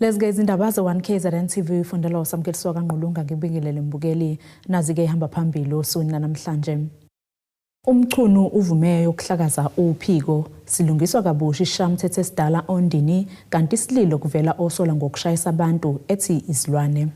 Lezi-ke izindaba ze-1 KZN TV ufundelwa uSamkeliswa kaNgqulunga ngibingelele mbukeli. Nazi-ke ihamba phambili osukwini lanamhlanje. UMchunu uvume ukuhlakaza uphiko silungiswa kabusha isishayamithetho esidala Ondini kanti isililo kuvela osola ngokushayisa abantu ethi izilwane.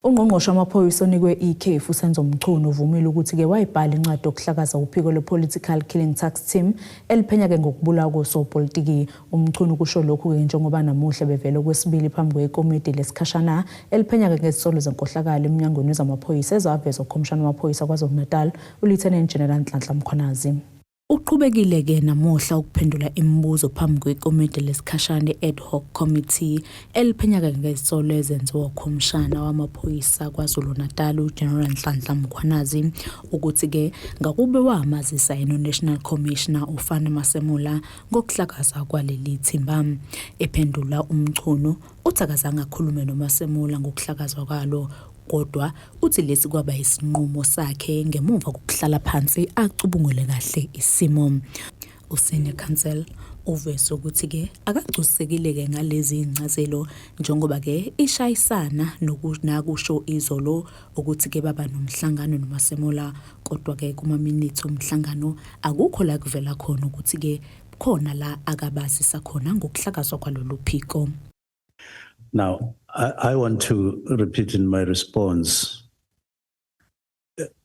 Ungqongqoshe wamaphoyisa onikwe ikhefu uSenzo Mchunu uvumile ukuthi-ke wayibhala incwadi yokuhlakaza uphiko lwe-Political Killing Task Team eliphenya-ke ngokubulawa kosopolitiki. UMchunu kusho lokhu-ke njengoba namuhla bevele okwesibili phambi kwekomidi lesikhashana eliphenya-ke ngezinsolo zenkohlakalo emnyangweni wezamaphoyisa ezavezwa ukhomishana wamaphoyisa KwaZulu-Natal uLieutenant General Nhlanhla Mkhwanazi. Uqhubekile-ke namuhla ukuphendula imibuzo phambi kwekomidi lesikhashana i-Ad Hoc Committee eliphenya-ke ngezinsolo ezenziwa ukhomishana wamaphoyisa KwaZulu-Natal uGeneral Nhlanhla Mkhwanazi ukuthi-ke ngakube wamazisa yena uNational Commissioner uFani Masemola ngokuhlakazwa kwaleli thimba. Ephendula uMchunu uthi akazange akhulume noMasemola ngokuhlakazwa kwalo kodwa uthi lesi kwaba isinqumo sakhe ngemuva kokuhlala phansi acubungule kahle isimo. USenior Counsel uveze ukuthi-ke akagculisekile-ke ngalezi ncazelo njengoba-ke ishayisana nakusho izolo ukuthi-ke baba nomhlangano noMasemola kodwa-ke kumaminithi omhlangano akukho la kuvela khona ukuthi-ke khona la akabazisa khona ngokuhlakazwa kwalolu phiko. Now, I want to repeat in my response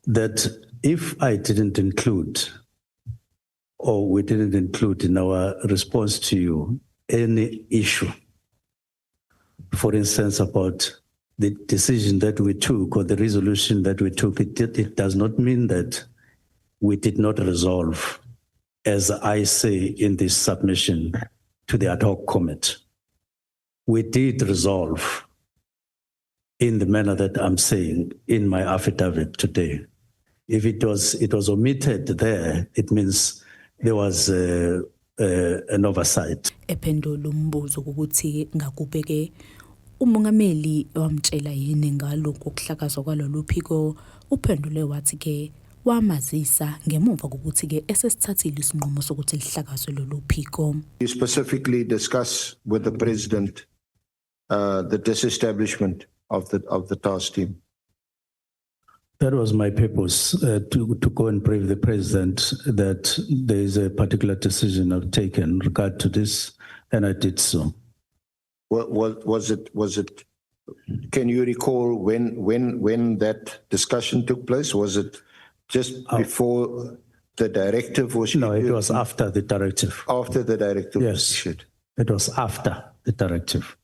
that if I didn't include or we didn't include in our response to you any issue, for instance, about the decision that we took or the resolution that we took, it does not mean that we did not resolve, as I say in this submission to the ad hoc committee. We did resolve in the manner that I'm saying in my affidavit today. If it was omitted there, it means there was an oversight. Ephendula umbuzo ukuthi ngakube-ke umongameli wamtshela yini ngalokhu kuhlakazwa kwalolu phiko, uphendule wathi-ke wamazisa ngemuva kokuthi-ke esesithathile isinqumo sokuthi lihlakazwe lolu phiko. You specifically discuss with the president the disestablishment of the task team. That was my purpose, to go and brief the president that there is a particular decision I've taken in regard to this, and I did so. What was it? Can you recall when that discussion took place? Was it just before the directive was No, it issued? Was after the directive. After the directive was Yes. issued. It was after the directive.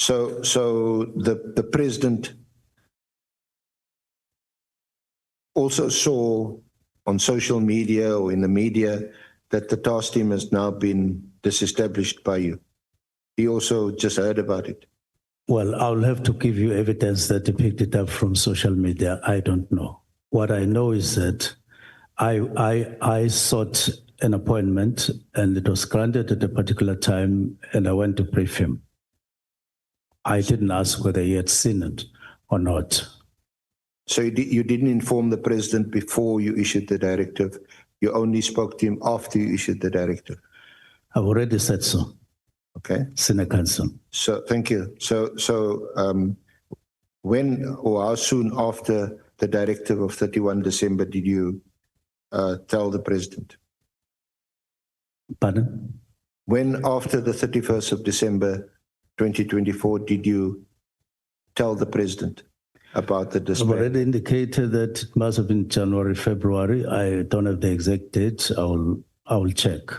So the president also saw on social media or in the media that the task team has now been disestablished by you. He also just heard about it. Well, I'll have to give you evidence that he picked it up from social media. I don't know. What I know is that I sought an appointment and it was granted at a particular time and I went to brief him. I didn't ask whether he had seen it or not. So you didn't inform the president before you issued the directive. You only spoke to him after you issued the directive. I've already said so, Senior Counsel. So thank you. So when or how soon after the directive of 31 December did you tell the president? Pardon? When after the 31st of December 2024 did you tell the president about the I've disbandment? Already indicated that it must have been January, February. I don't have the exact date. I will check.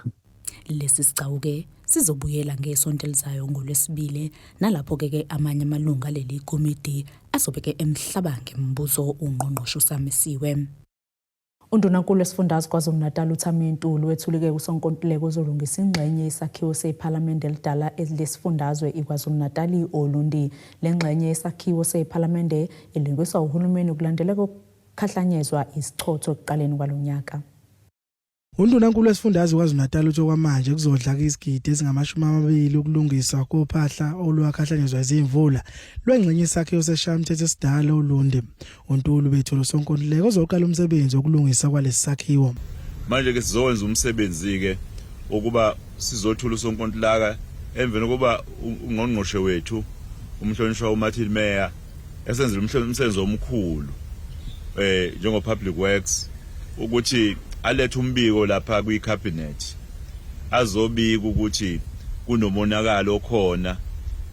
Lesi sigcawu ke sizobuyela ngesonto elizayo ngolwesibili nalapho ke ke amanye amalungu aleli komidi azobe ke emhlaba ngemibuzo ungqongqoshe osamisiwe. Undunankulu wesifundazwe KwaZulu-Natal uThami Ntuli wethule-ke usonkontileka ozolungisa ingxenye yesakhiwo sephalamende elidala lesifundazwe iKwaZulu-Natal Olundi. Le ngxenye yesakhiwo sephalamende ilungiswa uhulumeni kulandela kokukhahlanyezwa isichotho ekuqaleni kwalonyaka. Undunankulu wesifundazwe KwaZulu-Natal uthi okwamanje kuzodla izigidi ezingama-20 ukulungiswa kophahla olwakhahlanyezwa izimvula lwengxenye isakhiwo sesishayamthetho esidala oLundi. UNtuli bethula usonkontileka ozoqala umsebenzi wokulungisa kwalesi sakhiwo. Manje ke sizowenza umsebenzi ke ukuba sizothula usonkontilaka. Emveni kokuba ungqongqoshe wethu umhlonishwa uMartin Meyer esenzile umsebenzi omkhulu njengo Public Works ukuthi alethe umbiko lapha kwi cabinet azobika ukuthi kunomonakalo okhona.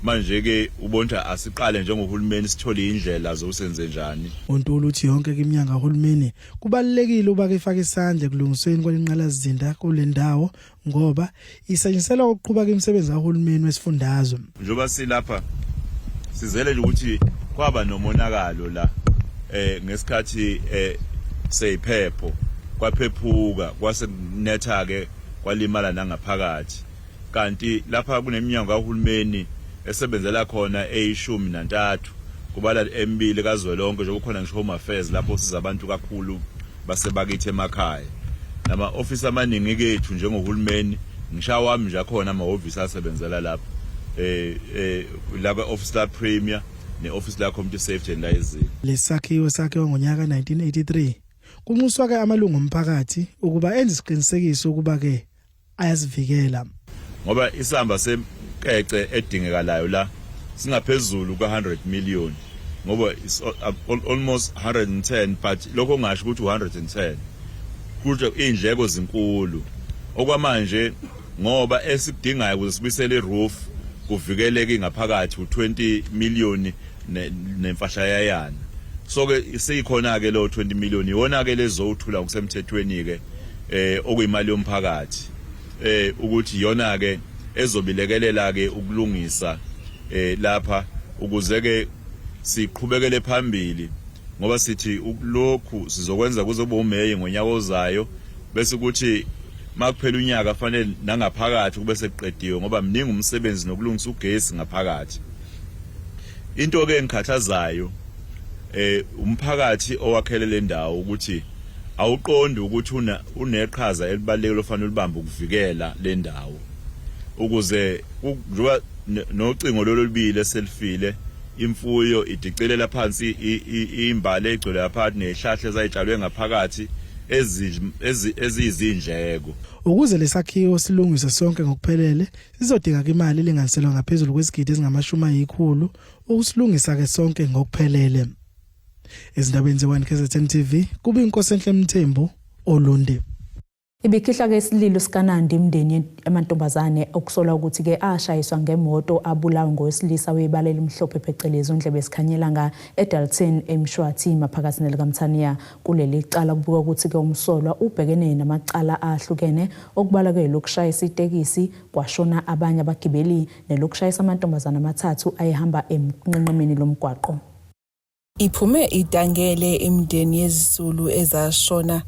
Manje ke ubona asiqale njengohulumeni sithole indlela zokusenze njani. UNtuli uthi yonke iminyango kahulumeni kubalulekile ukuba ifake isandla ekulungisweni kwalenqalasizinda kule ndawo ngoba isetshenziselwa ukuqhuba imisebenzi kahulumeni wesifundazwe. Njengoba silapha sizele nje ukuthi kwaba nomonakalo la ngesikhathi seyiphepho, kwaphephuka kwase kunetha ke, kwalimala nangaphakathi. Kanti lapha kuneminyango kahulumeni esebenzela khona eyi-13, kubala emibili kazwelonke, njengoba khona ngisho Home Affairs lapho siza abantu kakhulu basebakithi emakhaya, nama-ofisi amaningi kethu njengohulumeni. Ngisho wami nje akhona amahhovisi asebenzela lapha, la office la Premier ne-office la Community Safety and Liaison. Lesakhiwo sakhiwa ngonyaka 1983. Kunxuswa ke amalungu omphakathi ukuba enze isiqinisekiso ukuba ke ayasivikela. Ngoba isamba senkece edingekalayo la singaphezulu ka-100 million, ngoba it's almost 110, but lokho ngasho ukuthi u-110 kusho iy'ndleko zinkulu okwamanje, ngoba esikudingayo ukuze sibuyisele i-roof kuvikeleke ngaphakathi u-20 million nemfashayayana. So ke seyikhona ke lo 20 million, iwona ke lezothula ngokusemthethweni ke okuyimali yomphakathi, ukuthi iyona ke ezobilekelela ke ukulungisa lapha ukuze ke siqhubekele phambili, ngoba sithi lokhu sizokwenza kuze kube uMeyi ngonyaka ozayo, bese kuthi makuphela unyaka fanele nangaphakathi kube sekuqediwe, ngoba mningi umsebenzi nokulungisa ugesi ngaphakathi. Into ke engikhathazayo umphakathi owakhele le ndawo ukuthi awuqondi ukuthi uneqhaza elibalulekile ofanele ulibambe ukuvikela le ndawo, ukuze njengoba nocingo lolu olubili eselifile, imfuyo idicelela phansi, imbali egcwele ngaphakathi nezihlahla ezayitshalwe ngaphakathi eziyizindleko. Ukuze lesakhiwo silungiswe sonke ngokuphelele, sizodinga imali elinganiselwa ngaphezulu kwezigidi ezingama-100 ukusilungisa ke sonke ngokuphelele. Ezindabeni ze-1 KZN TV, kube inkosi enhle Mthembu, Olundi. Ibikhihla ke isililo sikanandi imindeni amantombazane okusolwa ukuthi ke ashayiswa ngemoto abulawa ngowesilisa webala elimhlophe, phecelezi undlebe esikhanyelanga, eDalton eMshwathi maphakathi nelikaMthaniya. Kuleli cala kubuka ukuthi ke umsolwa ubhekene namacala ahlukene, okubalwa ke lokushayisa itekisi kwashona abanye abagibeli nelokushayisa amantombazane amathathu ayehamba emnqenqemeni lomgwaqo. Iphume idangele imindeni yezisulu ezashona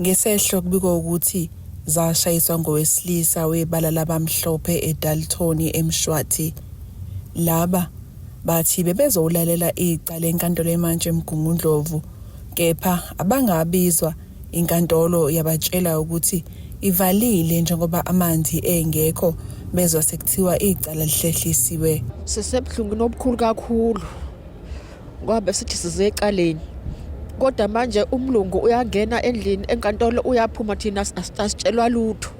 ngesehlo kubikwa ukuthi zashayiswa ngowesilisa webala labamhlophe eDalton eMshwathi. Laba bathi bebezowulalela icala enkantolo emantshi eMgungundlovu, kepha abangabizwa, inkantolo yabatshela ukuthi ivalile njengoba amanzi engekho, bezwa sekuthiwa icala lihlehlisiwe. Sisebuhlungwini obukhulu kakhulu ngoba besithi size ecaleni, kodwa manje umlungu uyangena endlini enkantolo, uyaphuma, thina asitshelwa lutho,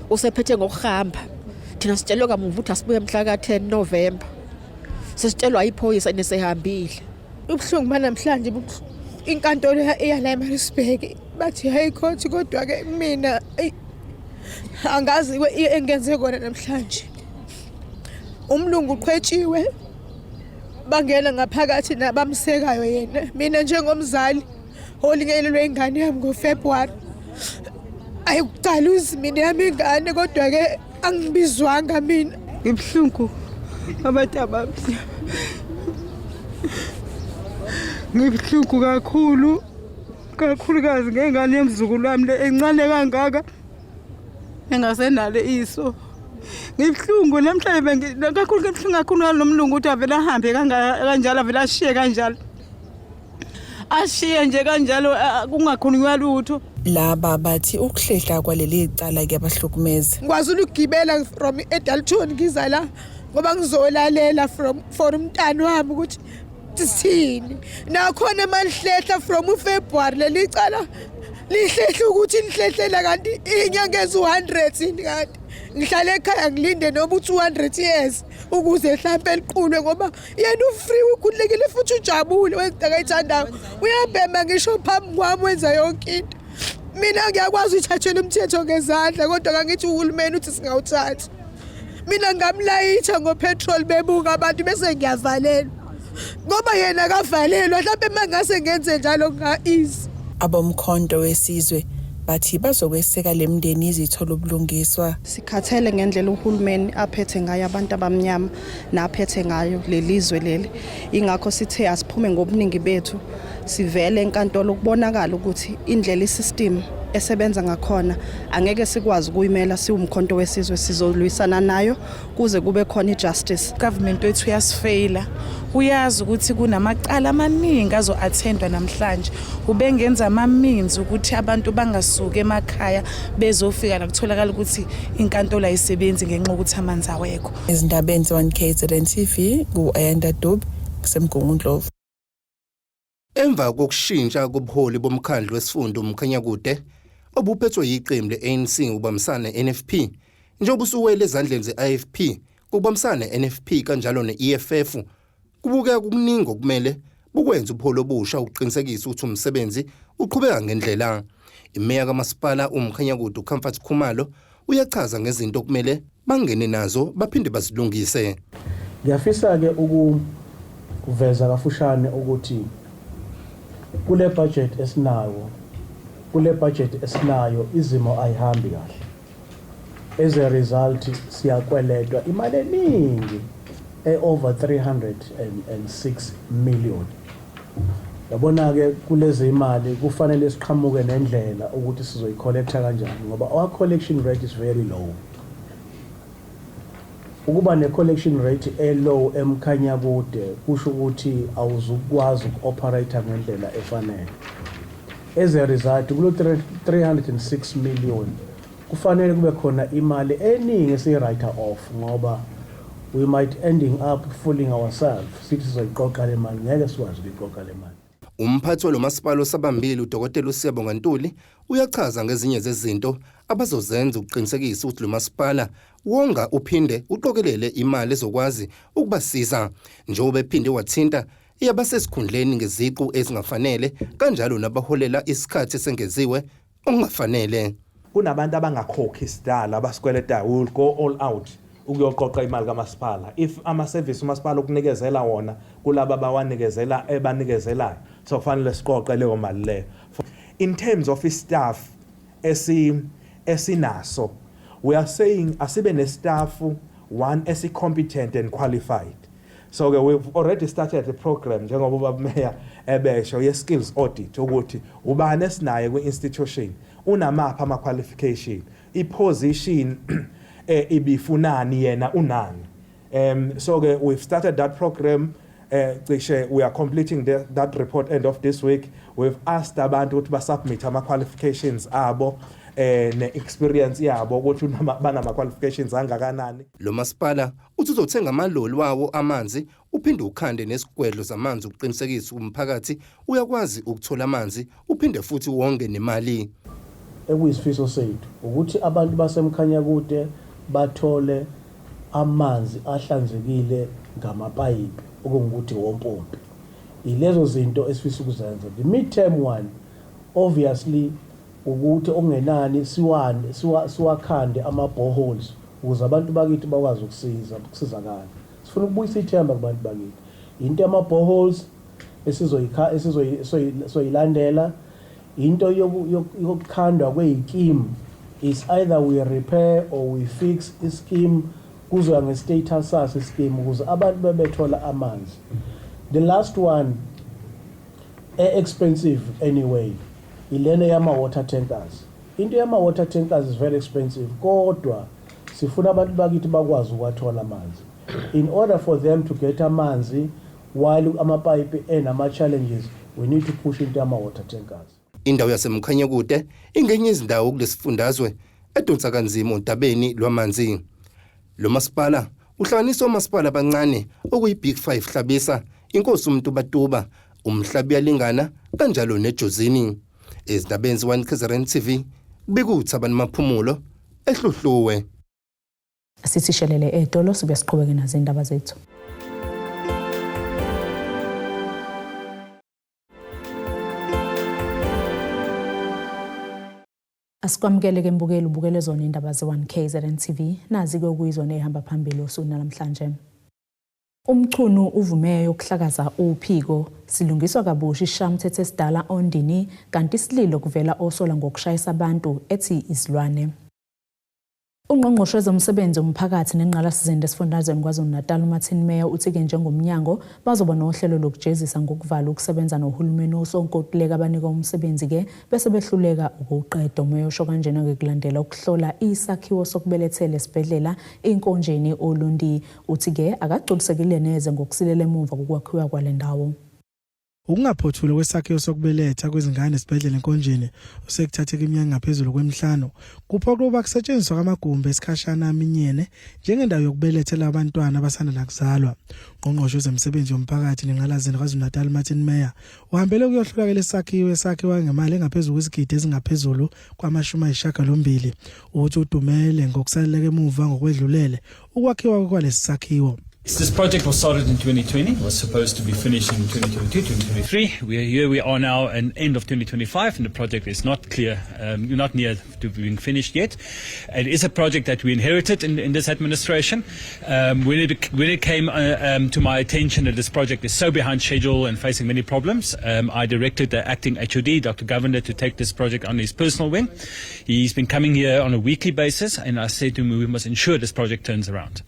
usephethe ngokuhamba. Thina sitshelwe kamuva ukuthi asibuye mhla ka-10 November, sesitshelwa iphoyisa nesehambile. Ubuhlungu banamhlanje, inkantolo eyala eMaritzburg bathi high court, kodwa-ke mina eyi, angazi engenze kona namhlanje. Umlungu uqhwetshiwe, bangena ngaphakathi nabamsekayo yena. Mina njengomzali olingelelwe ingane yami ngoFebruary, ayikucaluzi mina yami ingane, kodwa-ke angibizwanga mina. Ngibuhlungu abantu abami, ngibuhlungu kakhulu, kakhulukazi ngengane yemzukulu wami le encane kangaka engasenalo iso. Ngibuhlungu namhlanje kakhulu, ngibuhlungu kakhulu ngalo mlungu ukuthi avele ahambe kanjalo, avele ashiye kanjalo, ashiye nje kanjalo, kungakhulunywa lutho. Laba bathi ukuhlehla kwaleli cala kuyabahlukumeza. Ngikwazi ukugibela from eDalton ngiza la ngoba ngizolalela from for umntana wami ukuthi sithini. Nakhona malihlehla from uFebruary leli cala, lihlehla ukuthi lihlehlela kanti inyanga ezu-100 yini kanti. Ngihlale ekhaya ngilinde noma u-200 years ukuze hlampe liqulwe, ngoba yena u-free, ukhululekile futhi ujabule, wenza into akayithandayo, uyabhema ngisho phambi kwami, wenza yonke into. Mina ngiyakwazi uyithathela umthetho ngezandla, kodwa kangithi uhulumeni uthi singawuthathi. Mina ngamlayitha ngopetrol bebuka abantu, bese ngiyavalelwa ngoba yena akavalelwa. Mhlawumbe uma ngase ngenze njalo kunga-easy. Abomkhonto wesizwe bathi bazokweseka le mndeni izithola ubulungiswa. Sikhathele ngendlela uhulumeni aphethe ngayo abantu abamnyama naphethe ngayo lelizwe leli. Ingakho sithe asiphume ngobuningi bethu sivele enkantolo ukubonakala ukuthi indlela isystem esebenza ngakhona angeke sikwazi ukuyimela siwumkhonto wesizwe. Sizolwisana nayo kuze kube khona ijustice. Government wethu uyasifeyila. Uyazi ukuthi kunamacala amaningi azo-attendwa namhlanje. Ubengenza ama-means ukuthi abantu bangasuki emakhaya bezofika la kutholakala ukuthi inkantolo ayisebenzi ngenxa yokuthi amanzi awekho. Ezindabeni ze-1 KZN TV, ku-Ayanda Dube, kuseMgungundlovu. Emva kokushintsha kobuholi bomkhandlu wesifunda uMkhanyakude obuphethwe yiqembu le-ANC ubambisana ne-NFP, njengoba usuwele ezandleni ze-IFP kubambisana ne-NFP kanjalo ne-EFF, kubukeka kukuningi okumele bukwenze ubuholi obusha ukuqinisekisa ukuthi umsebenzi uqhubeka ngendlela. Imeya kamasipala uMkhanyakude uComfort Khumalo uyachaza ngezinto okumele bangene nazo baphinde bazilungise. Ngiyafisa-ke ukuveza kafushane ukuthi kule budget esinayo izimo ayihambi kahle. As a result, siyakweletwa imali eningi e-over 306 million. Yabona-ke, kulezi imali kufanele siqhamuke nendlela ukuthi sizoyicollecta kanjani, ngoba our collection rate is very low. Ukuba ne-collection rate e-low eMkhanyakude kusho ukuthi awuzukwazi uku-operate ngendlela efanele. As a result, kulo 306 million kufanele kube khona imali eningi esiyi-write off, ngoba we might ending up fooling ourselves sithi sizoyiqoqa le mali, ngeke sikwazi ukuyiqoqa le mali. Umphathi walomasipala osabambile uDokotela uSiyabonga Ntuli uyachaza ngezinye zezinto abazozenza ukuqinisekisa ukuthi lo masipala wonga uphinde uqokelele imali ezokwazi ukubasiza, njengoba ephinde wathinta yabasesikhundleni ngeziqu ezingafanele kanjalo nabaholela isikhathi esengeziwe okungafanele. Kunabantu abangakhokhi isidala abasikweletayo. We will go all out ukuyoqoqa imali kamasipala. If ama-service umasipala ukunikezela wona kulaba abawanikezela ebanikezelayo, so kufanele siqoqe leyo mali leyo. In terms of i-staff esinaso, we are saying asibe ne-staff one esi-competent and qualified. So ke we've already started the program, njengoba ubaba meya ebesho, ye-skills audit, ukuthi ubani esinaye kwi-institution, unamaphi ama-qualification, i-position ibifunani, yena unani. So ke we've started that program. Cishe we are completing that report end of this week. We've asked abantu ukuthi basubmit ama qualifications abo ne-experience yabo, ukuthi banama qualifications angakanani. Lo masipala uthi uzothenga amaloli wawo amanzi, uphinde ukhande nesigwedlo zamanzi ukuqinisekisa umphakathi uyakwazi ukuthola amanzi, uphinde futhi wonge nemali. Ekuyisifiso sethu ukuthi abantu baseMkhanyakude bathole amanzi ahlanzekile ngamapayipi, okungukuthi wompompi. Ilezo zinto esifisa ukuzenza. The mid-term one, obviously, ukuthi okungenani siwakhande ama-boreholes ukuze abantu bakithi bakwazi ukusizakala. Sifuna ukubuyisa ithemba kubantu bakithi. Into yama-boreholes esizoyilandela, into yokukhandwa kweyikimu is either we repair or we fix ischeme, kuzoya nge-status saso ischeme, ukuze abantu bebethola amanzi. The last one, e-expensive anyway, ilena yama-water tankers. Into yama-water tankers is very expensive, kodwa sifuna abantu bakithi bakwazi ukuwathola amanzi. In order for them to get amanzi while amapayipi enama-challenges, we need to push into yama-water tankers. Indawo yaseMkhanyakude ingenye izindawo kulesifundazwe edonsa kanzima odabeni lwamanzi. Lo masipala uhlanganisa omasipala abancane okuyi-Big 5, Hlabisa, Inkosi uMtubatuba, uMhlabuyalingana kanjalo neJozini. Ezindabeni ze-1 KZN TV, kubikuthi abantu Maphumulo eHluhluwe. Sithi shelele etolo sibuye siqhubeke nazo indaba zethu. Asikwamukele ke mbukeli ubukele zona indaba ze-1 KZN TV nazi ke okuyizona ehamba phambili osuku namhlanje. UMchunu uvume ukuhlakaza uphiko silungiswa kabusha isishayamithetho esidala Ondini kanti isililo kuvela osola ngokushayisa abantu ethi izilwane. Ungqongqoshe wezomsebenzi womphakathi nengqalasizinda esifundazweni KwaZulu-Natal uMartin Meyer uthi-ke njengomnyango bazoba nohlelo lokujezisa ngokuvala ukusebenza nohulumeni osonkontileka abanikwa umsebenzi-ke bese behluleka ukuwuqeda. Umeya usho kanjena-ke kulandela ukuhlola isakhiwo sokubelethela esibhedlela iNkonjeni Olundi. Uthi-ke akagculisekile neze ngokusilela emuva kokwakhiwa kwale ndawo. Ukungaphothulwa kwesakhiwo sokubeletha kwezingane esibhedlela eNkonjeni osekuthatheke iminyaka engaphezulu kwemihlanu kuphoqa ukuba kusetshenziswa kwamagumbi esikhashana aminyene njengendawo yokubelethela abantwana abasanda nakuzalwa. Ungqongqoshe wezemisebenzi yomphakathi nengqalasizinda KwaZulu-Natal Martin Meyer uhambele ukuyohlola ke lesakhiwo esakhiwa ngemali engaphezulu kwezigidi ezingaphezulu kwama-80 uthi udumele ngokusaleleka emuva ngokwedlulele ukwakhiwa kwalesi sakhiwo. This project was started in 2020, was supposed to be finished in 2022, 2023. We are here, we are now at end of 2025, and the project is not clear, not near to being finished yet. It is a project that we inherited in this administration. When it came to my attention that this project is so behind schedule and facing many problems, I directed the acting HOD, Dr. Govender, to take this project on his personal wing. He's been coming here on a weekly basis, and I said to him, we must ensure this project turns around.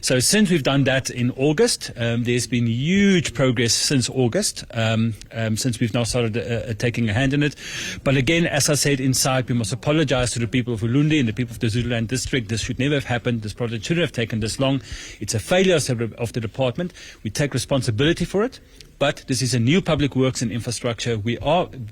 So since we've done that in August, there's been huge progress since August, since we've now started taking a hand in it. But again, as I said inside, we must apologize to the people of Ulundi and the people of the Zululand district. This should never have happened. This project shouldn't have taken this long. It's a failure of the department. We take responsibility for it. But this is a new public works and infrastructure.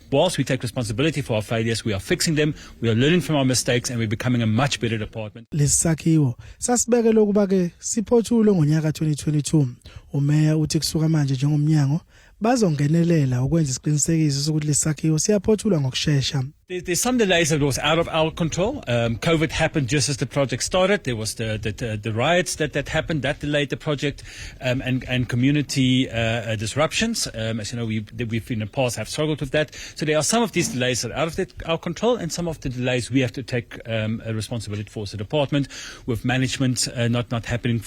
Whilst we take responsibility for our failures, we are fixing them, we are learning from our mistakes, and we're becoming a much better department. Lesi sakhiwo sasibekelwe ukuba ke siphothulwe ngonyaka 2022. Umeya uthi kusuka manje njengomnyango bazongenelela ukwenza isiqinisekiso sokuthi lesakhiwo siyaphothulwa ngokushesha. There's some delays that was out of our control. COVID happened just as the project started. There was the riots that happened that delayed the project, and community disruptions. As you know, we've in the past have struggled with that. So there are some of these delays that are out of our control, and some of the delays we have to take a responsibility for as a department, with management not happening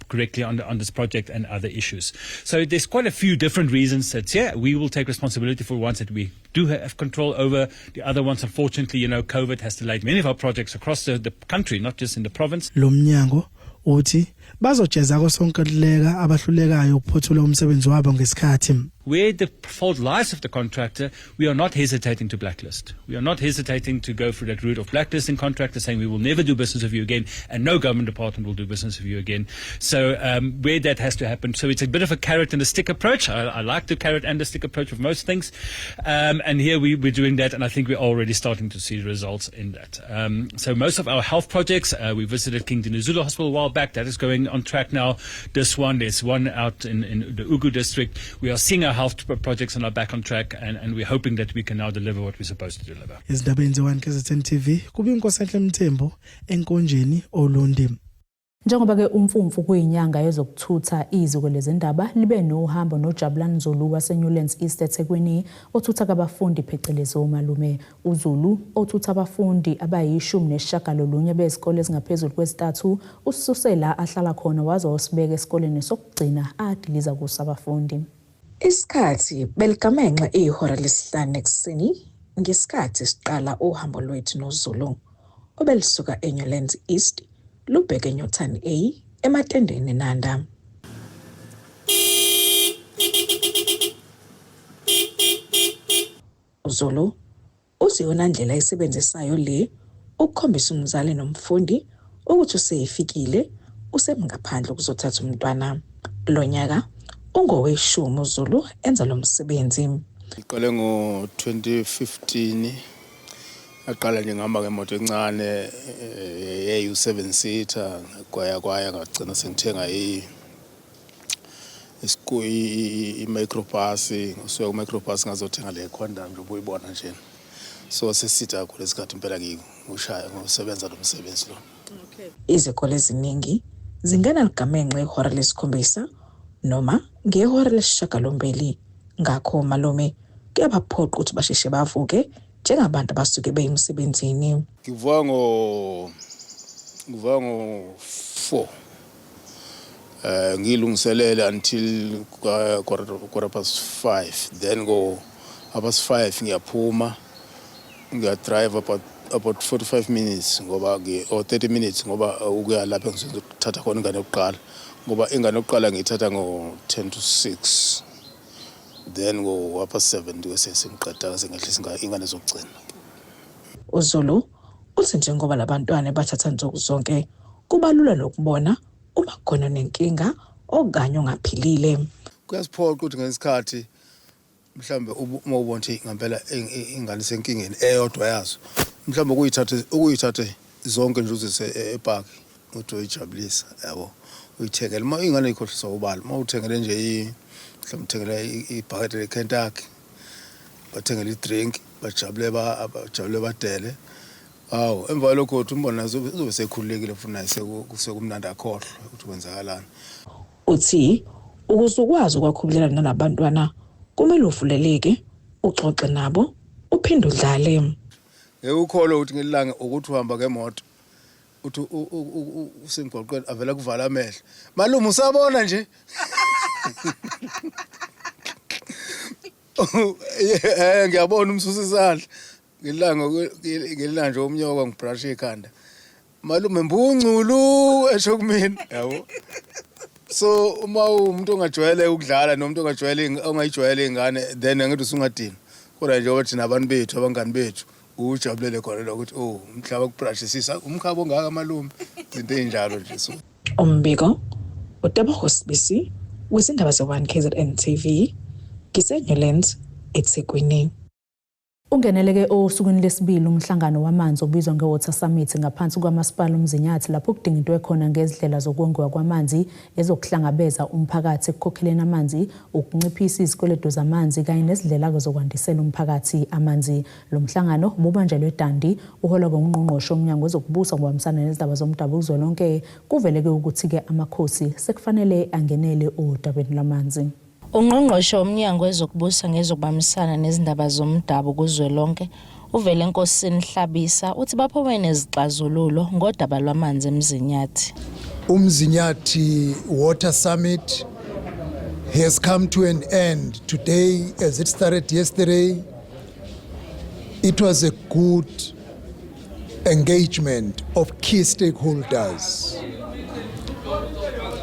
correctly on this project and other issues. So there's quite a few different reasons that, yeah, we will take responsibility for ones that we do have control over. The other ones, unfortunately, COVID has delayed many of our projects across the country, not just in the province. Lo mnyango uthi bazojeza kosonkontileka abahlulekayo ukuphothula umsebenzi wabo ngesikhathi. Where the fault lies with the contractor, we are not hesitating to blacklist. We are not hesitating to go through that route of blacklisting contractors, saying we will never do business with you again, and no government department will do business with you again. So where that has to happen, so it's a bit of a carrot and a stick approach. I like the carrot and the stick approach of most things, and here we're doing that, and I think we're already starting to see the results in that. So most of our health projects, we visited King Dinuzulu Hospital a while back. That is going on track now. This one, there's one out in the Ugu district. We are seeing our health projects are now back on track, and we're hoping that we can now deliver what we're supposed to deliver. Ezindabeni ze-1 KZN TV kube iNkosenhle Mthembu eNkonjeni Olundi. Njengoba ke uMfumfu kuyinyanga yezokuthutha iziko lezindaba libe nohambo noJabulani Zulu waseNewlands East eThekwini othutha abafundi phecelezi omalume. uZulu othutha abafundi abayi-19 bezikole ezingaphezulu kwezithathu ususela ahlala khona waze wasibeka esikoleni sokugcina adiliza kuso abafundi. Isikhathi beligamenxe ihora lesihlanu ekuseni ngesikhathi siqala uhambo lwethu noZulu obelisuka eNewlands East lubheke eNewtown A eMatendeni Nanda. UZulu uthi iyona ndlela ayisebenzisayo le ukukhombisa umzali nomfundi ukuthi useyifikile usemngaphandle ukuzothatha umntwana. Lo nyaka ungoweshumi uZulu enza lo msebenzi. Ngiqale ngo-2015 aqala nje ngihamba ngemoto encane eyu-7 seater, kwaya kwaya ngagcina sengithenga i-microbus. Ngisuka ku-microbus ngazothenga le Quantum nje ubuyibona nje. So seside kakhulu isikhathi impela ngiwushaya ngosebenza lo msebenzi lo. Izikole eziningi zingena ligamenxe ihora lesikhombisa noma ngehora lesishiyagalombili. Ngakho malume kuyabaphoqa ukuthi basheshe bavuke njengabantu abasuke beyemsebenzini. Ngivuka ngo 4, ngilungiselele until 5:15, then go 5:30 ngiyaphuma, ngiya-drive about 45 minutes ngoba or 30 minutes, ngoba ukuya lapha engizothatha khona ingane yokuqala, ngoba ingane yokuqala ngiyithatha ngo 10 to 6, then ngo 7:30 bese sengiqeda, sengehlisa ingane zokugcina. UZulu uthi njengoba labantwana bathatha nsuku zonke, kubalula nokubona uma khona nenkinga okanye ongaphilile. Kuyasiphoqa ukuthi ngesikhathi mhlambe uma ubona ukuthi ngempela ingane isenkingeni eyodwa yazo, mhlambe ukuyithathe zonke nje uzise epaki, uthi uyijabulisa, yabo, uyithengele. Uma ingane ikhohlisa ubala, uma uthengele nje mhlawumbe uthengele ibhakede leKentucky, bathengele i-drink, bajabule badele. Hawu, emva kwalokho uthi umbona uzobe sekhululekile futhi naye sekumnandi, akhohlwe ukuthi kwenzakalani. Uthi ukuze ukwazi ukwakhubulela nalabantwana kumele uvuleleke, uxoxe nabo, uphinde udlale. Ngeke ukholwe ukuthi ngelanga ukuthi uhamba ngemoto, uthi usemgwaqweni, avela kuvala amehlo, "Malume, usabona nje?" "Ngiyabona." Umsusa isandla. Ngelanga nje umnyoka ngibrush ikhanda, "Malume, mbungculu," esho kumina, yabo. So uma umuntu ongajwayele ukudlala nomuntu ongajwayele, ongayijwayele ingane, then angithi usungadini, kodwa njengoba thina abantu bethu, abangani bethu, ujabulele khona lokho ukuthi, "Oh, umhlaba kubrush-isisa umkhaba ongaka, malume," izinto ey'njalo nje, so. Umbiko uTebogo Sibisi wezindaba ze-1 KZN TV, ngiseNewlands, eThekwini. Ungeneleke osukwini lesibili umhlangano wamanzi obizwa nge-Water Summit ngaphansi kwamasipala uMzinyathi, lapho kudingidwe khona ngezindlela zokongiwa kwamanzi, ezokuhlangabeza umphakathi ekukhokheleni amanzi, ukunciphisa izikweletu zamanzi kanye nezindlela zokwandisela umphakathi amanzi. Lo mhlangano ububanjelwe eDundee, uholwa ngungqongqoshe womnyango wezokubusa ngokubambisana nezindaba zomdabu kuzwelonke. Kuveleke ukuthi-ke amakhosi sekufanele angenele odabeni lwamanzi. Ungqongqoshe womnyango wezokubusa ngezokubambisana nezindaba zomdabu kuzwelonke, uVelenkosini Hlabisa, uthi baphume nezixazululo ngodaba lwamanzi eMzinyathi. Umzinyathi Water Summit has come to an end today as it started yesterday. It was a good engagement of key stakeholders,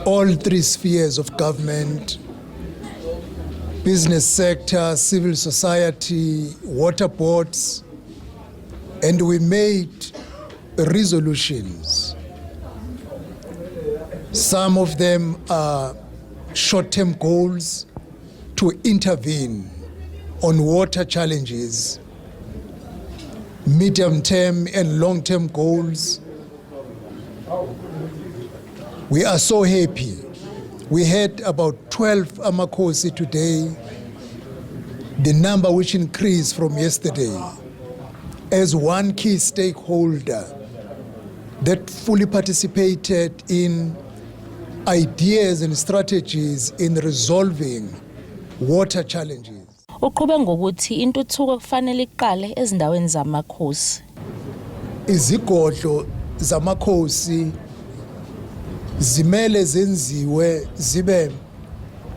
all three spheres of government, business sector, civil society, water boards, and we made resolutions. Some of them are short term goals to intervene on water challenges, medium term and long term goals. We are so happy. We had about 12 Amakosi today, the number which increased from yesterday, as one key stakeholder that fully participated in ideas and strategies in resolving water challenges. Uqhube ngokuthi intuthuko kufanele iqale ezindaweni zamakhosi. Izigodlo zamakhosi zimele zenziwe zibe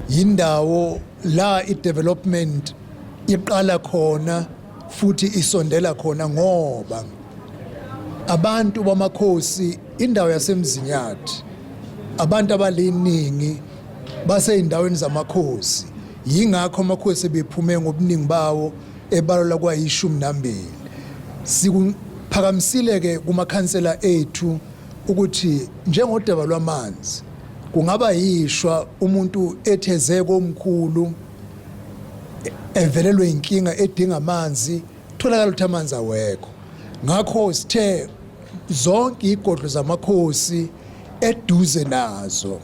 yindawo la i-development iqala khona futhi isondela khona, ngoba abantu bamakhosi, indawo yaseMzinyathi, abantu abaliningi baseyindaweni zamakhosi. Yingakho amakhosi bephume ngobuningi bawo ebalelwa kwayishumi nambili. Sikuphakamisile ke kumakhansela ethu ukuthi njengodaba lwamanzi kungaba yishwa umuntu etheze komkhulu, evelelwe inkinga, edinga amanzi, tholakala ukuthi amanzi awekho. Ngakho sithe zonke igodlo zamakhosi eduze nazo,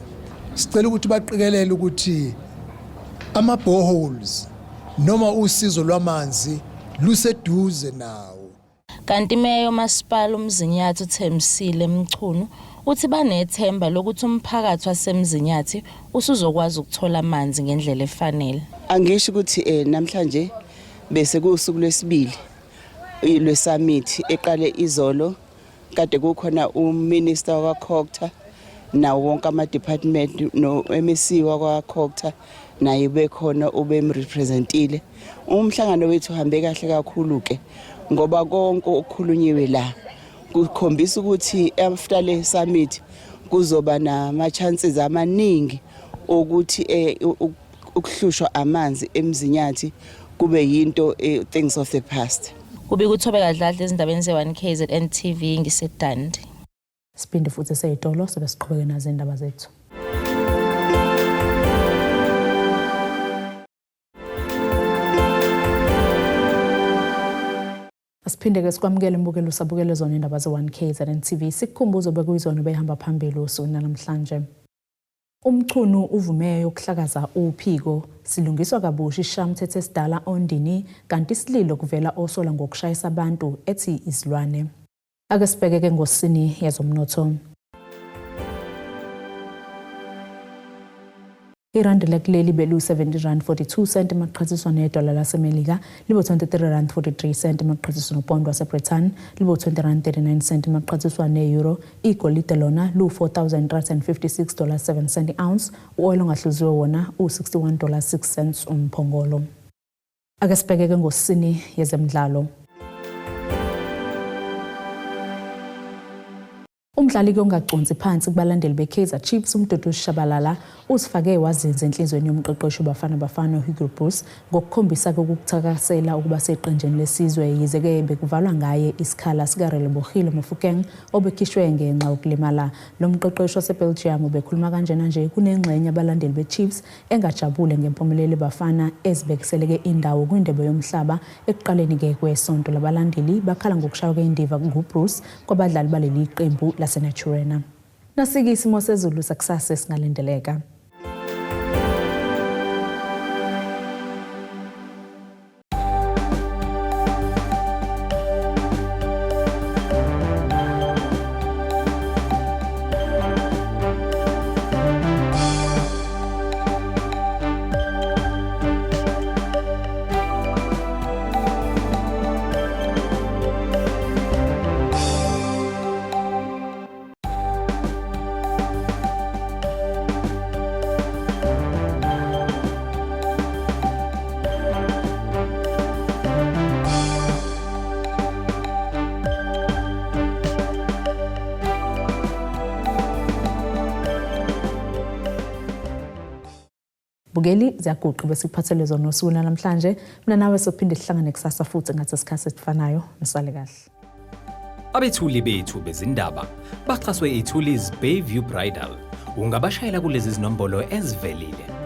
sicela ukuthi baqikelele ukuthi ama boreholes noma usizo lwamanzi Luseduze nawo. Kanti iMeya yoMasipala uMzinyathi uThembisile Mchunu uthi banethemba lokuthi umphakathi waseMzinyathi usuzokwazi ukuthola amanzi ngendlela efanele. Angisho ukuthi eh namhlanje bese kuwusuku lwesibili lwesummit eqale izolo kade kukhona uminister wakwaCogta nawo wonke ama-department no-MEC wakwaCogta naye bekhona ubemrepresentile. Umhlangano wethu uhambe kahle kakhulu ke ngoba konke okukhulunyiwe la kukhombisa ukuthi after le summit kuzoba nama chances amaningi ukuthi eh, ukuhlushwa amanzi eMzinyathi kube yinto eh, things of the past. Kubika uThobeka Dladla ezindabeni ze-1 KZN TV ngiseDundee. Siphinde futhi seyitolo sobe siqhubeke nazo indaba zethu. Asiphinde-ke sikwamukele mbukelo usabukele zona indaba ze-1 KZN TV. Sikukhumbuzo bekuyizona behamba phambili usuku namhlanje. UMchunu uvume ukuhlakaza uphiko silungiswa kabusha isishayamithetho esidala Ondini kanti isililo kuvela osola ngokushayisa abantu ethi izilwane. Ake sibheke-ke ngosini yezomnotho. Irandi lakuleli belu-70 rand 42 cent maqhathiswa nedola laseMelika libo-23 rand 43 cent maqhathiswa nopondo waseBritain libo-20 rand 39 cent maqhathiswa ne-euro. Igolide lona lu-4,356 dollars 7 cent ounce. U-oil ongahluziwe wona u-61 dollars 6 cents umphongolo. Ake sibheke-ke ngosini yezemidlalo. Umdlali-ke ongaconsi phansi kubalandeli be-Kaizer Chiefs uMduduzi Shabalala uzifake wazinza enhliziyweni yomqeqeshi weBafana Bafana uHugo Broos ngokukhombisa-ke ukukuthakasela ukuba seqenjini lesizwe yize-ke bekuvalwa ngaye isikhala sikaRelebohile Mofokeng obekhishwe ngenxa yokulimala. Lo mqeqeshi waseBelgium ubekhuluma kanjena nje kunengxenye abalandeli be-Chiefs engajabule ngempumelelo Bafana ezibekiseleke indawo kwindebe yomhlaba ekuqaleni-ke kwesonto. Labalandeli bakhala ngokushaywa kweindiva nguBroos kwabadlali baleli qembu laseNaturena. Nasike isimo sezulu sakusasa esingalindeleka. Bukeli ziyaguqa besikuphathele zona usuku namhlanje. Mina nawe sophinde sihlangane kusasa futhi ngathi isikhathi esifanayo. Nisale kahle. Abethuli bethu bezindaba baxhaswe iThulis Bayview Bridal. Ungabashayela kulezi zinombolo ezivelile.